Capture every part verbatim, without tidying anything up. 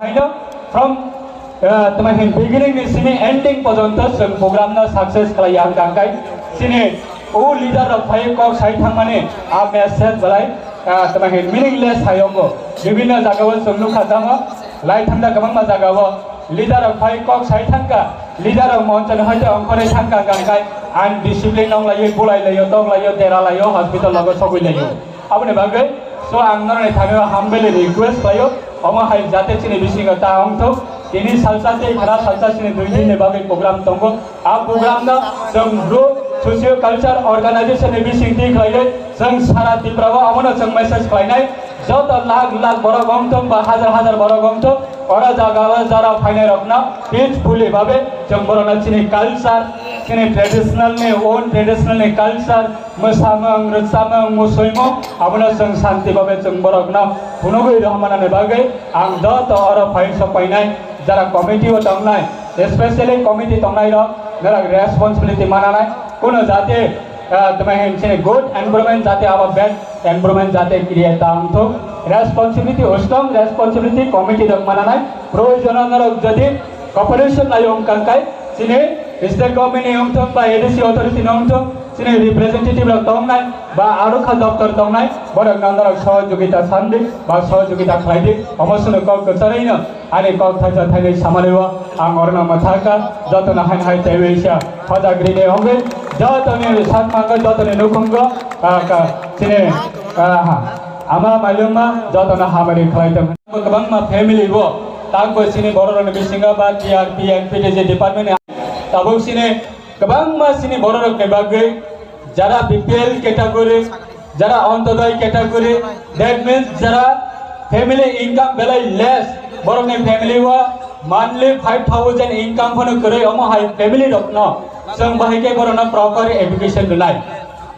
Haino from, uh, tama hin beginning ni sini ending porjonto chwng program no success khlai ya hwnkha hwnkhe sini o leader rok phai kok sai thangmani a message belai, uh, tama hin meaningless hai wngo. Bibhinno jaga o chwng nukha tamo lai thangda kwbangma jaga o leader rok phai kok sai thangkha, leader rok moncho ni hoite ongkhorwi thangkha hwnkha hwnkhe undiscipline wnglaiwi bulai laio, tong laio, dera laio, hospital logo sogwi laio. Aboni bagwi so ang norokni thani o humbly request khlaio, omo hai jate chini bisingo ta wngthok. Tini salsa tei khana salsa chini dui din ni bagwi program tongo. A program no chwng group socio culture organization ni bising twi khlaiwi chwng sara Tripura o abono chwng message khlainai. Joto lakh lakh borok wngthok ba hajar hajar borok wngthok, oro jaga o jara phainai rokno peacefully babe chwng borokno chini culture, chini traditional ni own traditional ni culture, mwsamung, rwchapmung, musuimung, abono chwng shanti babe chwng borokno phunugwi rohormanani bagwi ang joto oro phaisok painai jara committee o tongnai, especially committee tongnai rok norok responsibility mananai, kuno jate, ah, tama hin chini good environment jate abo bad environment jate create ta wngthok, responsibility, strong responsibility committee rok mananai, proyojono norok jodi cooperation lai wngkha hwnkhe chini state government ni wngthok ba A D C authority ni wngthok, chini representative rok tongnai ba aro kha doptor tongnai, borok no norok sohojogita sandi ba sohojogita khlaidi, omo swnwi kok kwcharwi no ani kok thaisa thainwi samani o ang orono mwthakha, jotono haino hai teiwi sa hojagri de wngwi, jotoni sakmango, jotoni nukhungo, ah, ka, chini, ah, ama mailungma jotono hamari khlai tong. Kwbangma family bo takbo chini borok rokni bisingo ba T R P, N P T G department ni tabuk chini kwbangma chini borok rokni bagwi jara B P L category, jara Antyodoi category, that means jara family income belai less, borokni family o monthly five thousand income phano kwrwi, omo hai family rokno chwng bahai khe borokno proper education rwnai.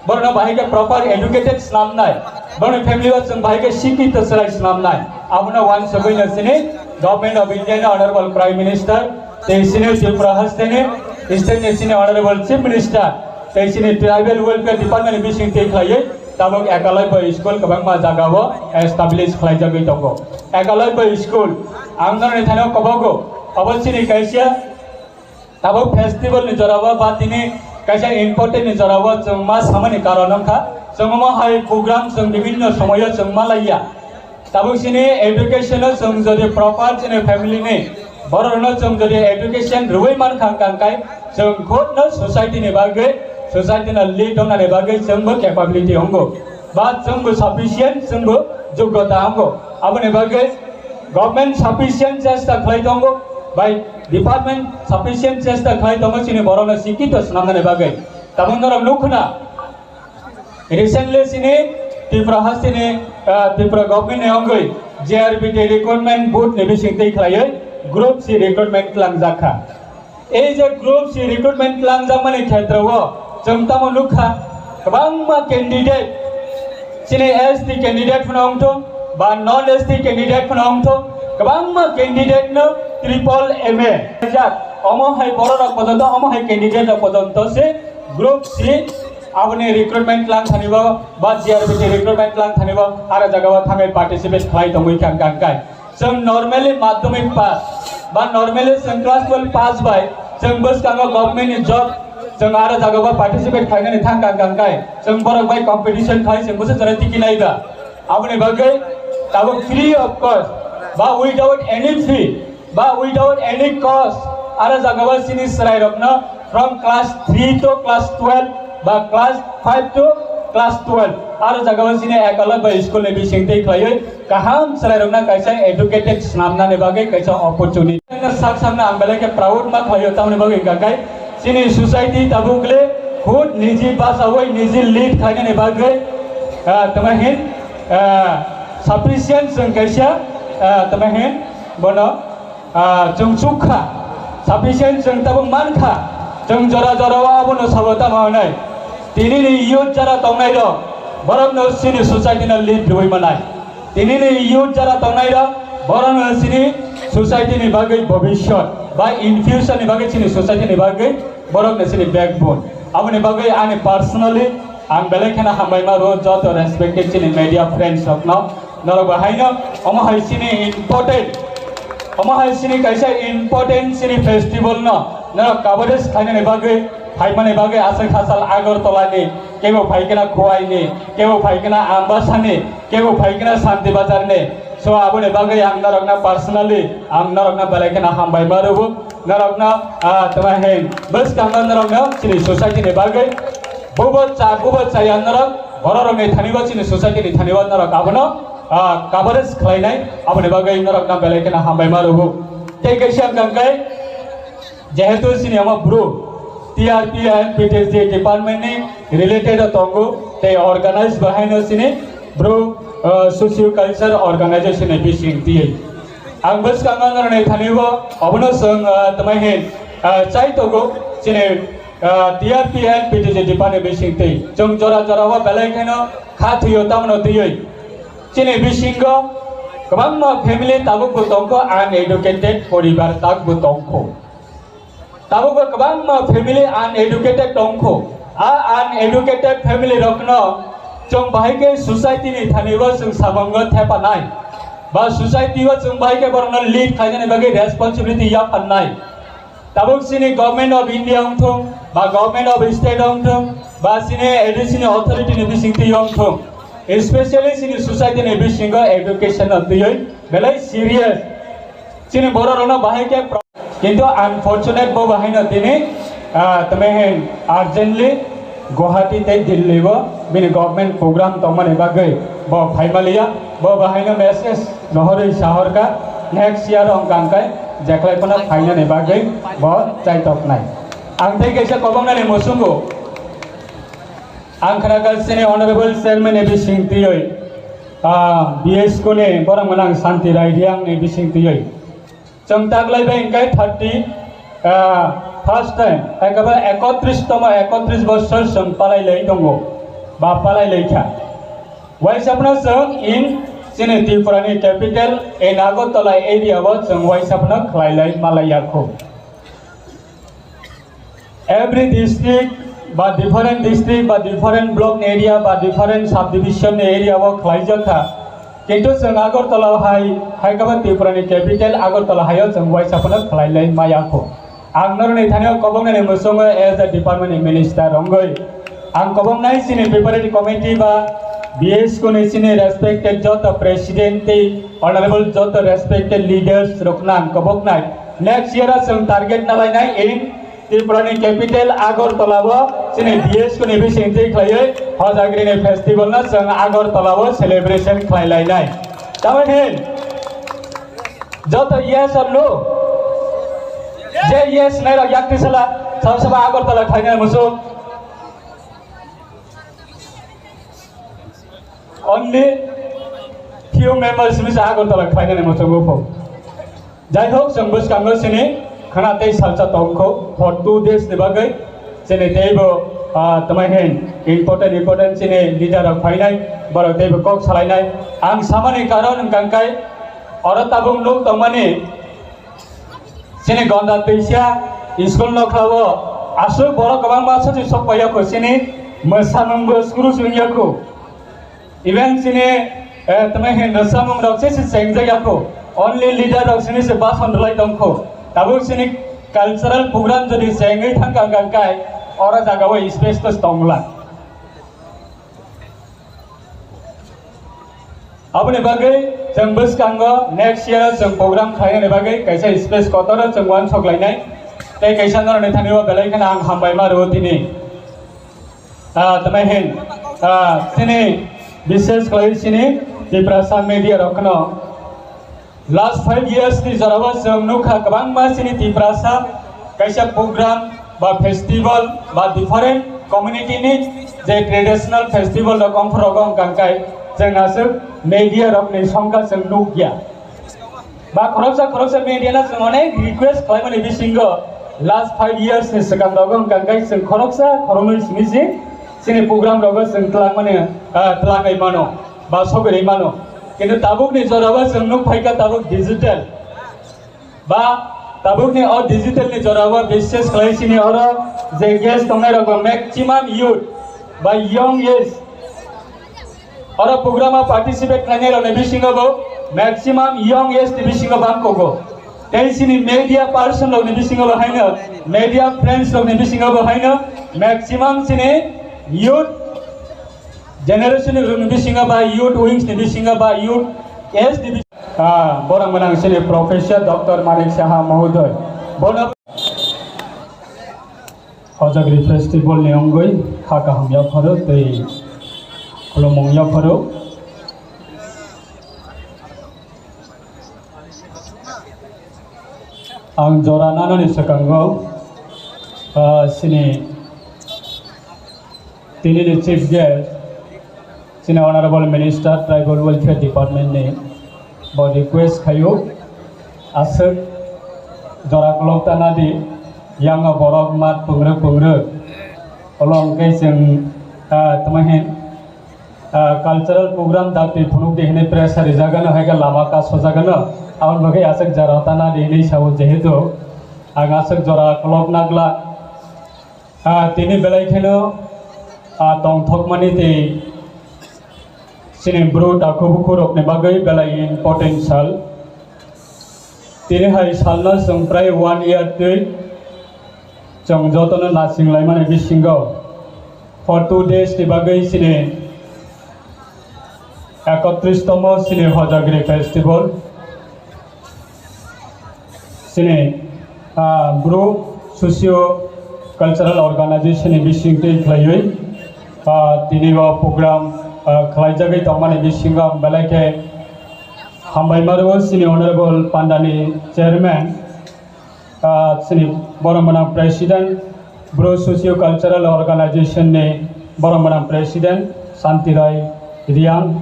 Borokno bahai khe proper educated swnamnai. Borokni family o chwng bahai khe sikito chwrai swnamnai. Abono uansugwino chini Government of India ni Honorable Prime Minister, tei chini Tripura haste ni state ni chini Honorable Chief Minister, tei chini Tribal Welfare Department ni bising twi khlaiwi tabuk Ekalabya School kwbangma jaga o establish khlaijagwi tongo. Ekalabya School, ang norokni thani o kobogo, obo chini kaisa tabuk festival ni jora o ba tini kaisa important ni jora o chwng ma samani karon wngkha, chwng omo hai program chwng bibhinno somoyo chwng ma laiya. Tabuk chini education o chwng jodi proper chini family ni borok rokno chwng jodi education rwui mankha hwnkha hwnkhe chwng khud no society ni bagwi, society no lead wngnani bagwi chwngbo capability wngo ba chwngbo sufficient, chwngbo joggota wngo. Aboni bagwi government sufficient chesta khlai tongo, bai department sufficient chesta khlai tongo chini borokno sikito swnamnani bagwi. Tabuk norok nukho na, recently chini Tripura hasteni, ah, Tripura government ni wngwi J R B T recruitment board ni bising twi khlaiwi Group C recruitment twlangjakha. Ei je Group C recruitment twlangjakmani khetreo chwng tamo nukha, kwbangma candidate, chini S T candidate phano wngthok ba non S T candidate phano wngthok, kwbangma candidate no triple M A jak. Omo hai borok rok pojonto, omo hai candidate rok pojonto se Group C aboni recruitment twlang thani bo ba G R B T recruitment twlang thani bo aro jaga o thangwi participate khlai tongwi kha hwnkha hwnkhe. Chwng normally madhyamik pass ba normally chwng class twelve pass bai chwng bwskango government ni job chwng aro jaga o participate khlainani thang kha hwnkha hwnkhe chwng borok bai competition khai chwng bwswk jora tiki nai ba. Aboni bagwi tabuk free of cost ba without any fee ba without any cost aro jaga o chini chwrairokno from class three to class twelve ba class five to class twelve aro jaga o chini Ekalabya school ni bising twi khlaiwi kaham chwrairokno kaisa educated swnamnani bagwi kaisa opportunity. Sak sakno ang belai khe proud ma khlaio, tamoni bagwi hwnkha khe chini society tabuk le khud niji bachawi niji lead khlainani bagwi, ah, tamo hin, ah, sufficient chwng kaisa, ah, tamo hin bono, ah, chwng chukha, sufficient chwng tabuk mankha, chwng jora jora o abono sabo tamo hwnwi. Tini ni youth jara tongnai rok, borok no chini society no lead rwui manai. Tini ni youth jara tongnai rok, borok no chini society ni bagwi bobishyot ba in future ni bagwi chini society ni bagwi borok no chini backbone. Aboni bagwi ani personally ang belai kheno hambai ma rwo joto respected chini media friends rok no. Norok bo haino omo hai chini important Omo hai chini kaisa important chini festival no norok coverage khlainani bagwi, phaimani bagwi aswk hachal Agartala ni, kebo phaikhe na Khowai ni, kebo phaikhe na Ambasa ni, kebo phaikhe na Santi Bazar ni. So aboni bagwi ang norokno personally ang norokno belai kheno hambai ma rwgo. Norokno, ah, tama hin bwskango norokno chini society ni bagwi bubo cha, bubo chaya norok, bororokni thani bo chini society ni thani bo norok abono, ah, coverage khlainai, aboni bagwi norokno belai kheno hambai ma rwgo. Tei kaisa hwnkha khe, jehetu chini omo bru T R P and P T S D department ni related o tongo, tei organize bo haino chini bru, ah, socio culture organization ni bising twi. Ang bwskango norokni thani bo obono chwng, ah, tama hin, ah, chai tongo chini, ah, T R P and P T S D department ni bising twi. Chwng jora jora o belai kheno kha thwio tamno twiwi. Chini bisingo kwbangma family tabukbo tongkho, uneducated poribar tabukbo tongkho. Tabukbo kwbangma family uneducated tongkho. A uneducated family rokno chwng bahai khe society ni thani bo chwng samungo thepanai. Ba society o chwng bahai khe borokno lead khlainani bagwi responsibility yapharnai. Tabuk chini Government of India wngthung, ba Government of State wngthung, ba chini A D C ni authority ni bisingtwi wngthung, especially chini society ni bisingo education no twiwi belai serious. Chini borok rokno bahai khe pro-, kintu unfortunate bo bahai no tini, ah, tamo hin urgently Guwahati tei Delhi o bini government program tongmani bagwi bo phaimaliya. Bo bahaino message rohorwi sahorkha, next year wngkha hwnkhe jeklai phano phainani bagwi bo chaitoknai. Ang tei kaisa kobongnani muchungo, ang khwnakha chini Honorable Chairman ni bising twiwi, ah, B S kuni borok mwnang Santi Rai Reang ni bising twiwi. Chwng taglai bai hwnkhe thirty, ah, first time, ekaba ekotris tomo, ekotris bosor chwng palai lai tongo, ba palai lai kha. Waisa phano chwng in chini Tripura ni capital in Agartala area o chwng waisa phano khlai lai malai ya kho. Every district ba different district ba different block ni area ba different subdivision ni area o khlaijak kha. Kintu chwng Agartala hai, hai khe ba Tripura ni capital Agartala hai o chwng waisa phano khlai lai maya kho. Ang norokni thani o kobongnani muchungo as a department ni minister wngwi ang kobongnai chini preparatory committee ba B S kuni chini respected joto president tei honorable joto respected leaders rokno ang koboknai. Next year o chwng target nalainai in Tripura ni capital Agartala o chini B S kuni bising twi khlaiwi Hojagiri ni festival no chwng Agartala o celebration khlai lainai. Tamoni hin joto yes or no? Je yes nai rok yak twi sala, sabo sabo Agartala khlainai muchung. Only few members ni sa Agartala khlainani muchungo pho. Jai hok, chwng bwskango chini khana tei salsa tongkho for two days ni bagwi. Chini teibo, ah, tamo hin important, important chini leader rok phainai, borok teibo kok salainai. Ang samani karon hwnkha khe oro tabuk nuk tongmani chini Gonda Twisa school nokhlao aswk borok kwbangma sosi sok paiyakho, chini mwsamungbo skuru chungyakho. Even chini, eh, tamo hin mwsamung rok se se chengjak yakho. Only leader rok chini se bason rwlai tongkho. Tabuk chini cultural program jodi chengwi thangkha hwnkha khe oro jagao space to tongla. Aboni bagwi chwng bwskango next year chwng program khlainani bagwi kaisa space kotor chwng uansuk lainai. Tei kaisa norokni thani o belai kheno ang hambai ma rwo tini. Ah, tamo hin, ah, chini bishes khlai chini Tiprasa media rokno last five years ni jorao chwng nukha kwbangma chini Tiprasa kaisa program ba festival ba different community ni je traditional festival rok ongkhorok wngkha khe chwng aswk media rokni songkha chwng nukya. Ba khoroksa khoroksa media no chwng onek request khlaimani bisingo last five years ni swkang rogo hwnkha khe chwng khoroksa khoroknwi simi se chini program rogo chwng twlangmani, ah, twlangwi mano ba sogwi mano. Kintu tabukni jorao chwng nuk phaikha tabuk digital. Ba tabukni o digital ni jorao bishes khlai sini oro je guest tongnai rok maximum youth ba young age oro program o participate khlainai rokni bisingo bo maximum young age ni bisingo bang kogo. Tei chini media person rokni bisingo bo haino, media friends rokni bisingo bo haino, maximum chini youth generation rokni bisingo ba youth wings ni bisingo ba youth S ni bis-, ah, borok mwnang chini Professor Doctor Manik Saha Mohodoy. Bono Hojagri festival ni wngwi kha kaham yapharo tei khulumung yapharo. Ang jora nanani swkango, ah, chini tinini chief guest, chini Honorable Minister Tribal Welfare Department ni bo request khaio, aswk jora kolok ta nadi, yang borok mat pungrwk pungrwk, olo hwnkhe chwng, ah, tamo hin, ah, cultural program dakti phunuk di hinwi pressure rijagano, hai khe lama kasojagano, aboni bagwi aswk jora ta nadi hinwi sao, jehetu ang aswk jora kolok nagla. Ah, tini belai kheno, ah, tongthokmani tei chini bru takhu bukhu rokni bagwi belai important sal. Tini hai salno chwng prai one year twi chwng jotono nasing laimani bisingo for two days ni bagwi chini ekotris tomo chini Hojagri festival. Chini, ah, Bru Socio Cultural Organization ni bising twi khlaiwi, ah, tini o program, ah, khlaijagwi tongmani bisingo ang belai khe hambai maro chini Honorable Pandani Chairman, ah, chini borok mwnang President, Bru Socio Cultural Organization ni borok mwnang President Santi Rai Riang,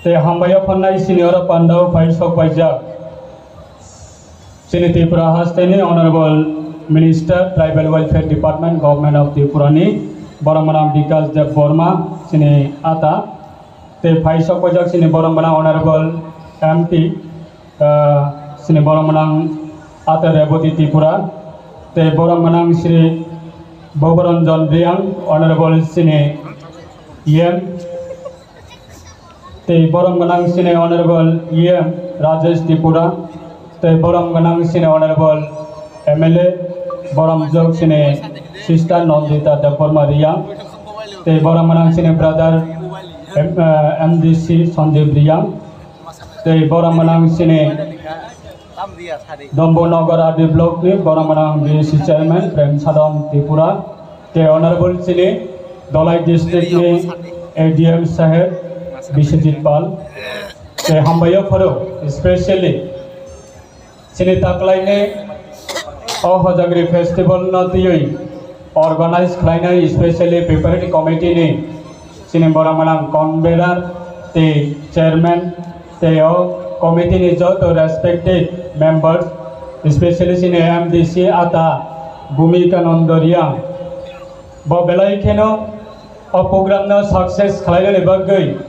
tei hambai o phannai chini oro pandao phai sok paijak. Chini Tripura hasteni Honorable Minister Tribal Welfare Department, Government of Tripura ni borok mwnang Bikash Deb Borma, chini ata, tei phai sok paijak chini borok mwnang Honorable M P, ah, chini borok mwnang ata Reboti Tripura, tei borok mwnang Shri Bhogoranjan Reang, Honorable chini E M, tei borok mwnang chini Honorable E M Rajesh Tripura, tei borok mwnang chini Honorable M L A, borok jok chini Sister Nandita Debbarma Reang, tei borok mwnang chini brother M-, eh, M D C Sandeep Reang, tei borok mwnang chini Dombonagar R D block ni borok mwnang B C chairman Prem Sadhan Tripura, tei Honorable chini Dhalai district ni A D M saheb Biswajit Pal, tei hambai o pharo specially chini taklai ni o Hojagri festival no twiwi organize khlainai, specially preparatory committee ni chini borok mwnang convener tei chairman tei o committee ni joto respected members, especially chini M D C ata Bhumika Nando Reang, bo belai kheno o program no success khlainani bagwi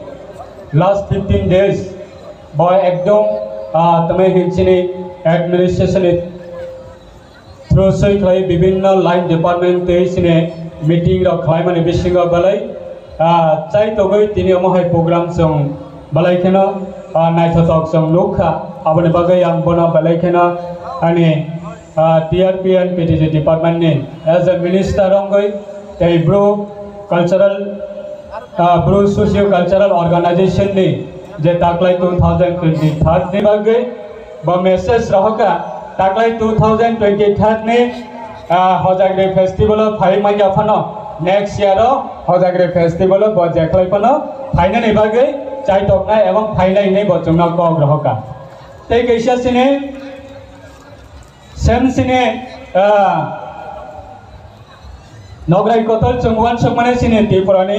last fifteen days bo ekdom, ah, tamo hin chini administration ni through swi khlai bibinno line department tei chini meeting rok khlaimani bisingo belai, ah, chai togwi tini omo hai program chwng belai kheno, ah, naithothok chwng nukha. Aboni bagwi ang bono belai kheno ani, ah, T R P and P T G department ni as a minister wngwi tei Bru cultural, ah, Bru socio cultural organization ni je taklai two thousand twenty-third ni bagwi bo message rohorkha, taklai two thousand twenty-third ni, ah, Hojagri festival o phai manya phano next year o Hojagri festival o bo jeklai phano phainani bagwi chaitoknai ebong phainai hinwi bo chwngno kok rohorkha. Tei kaisa chini sem chini, ah, Nograi kotor chwng uansukmani chini Tripurani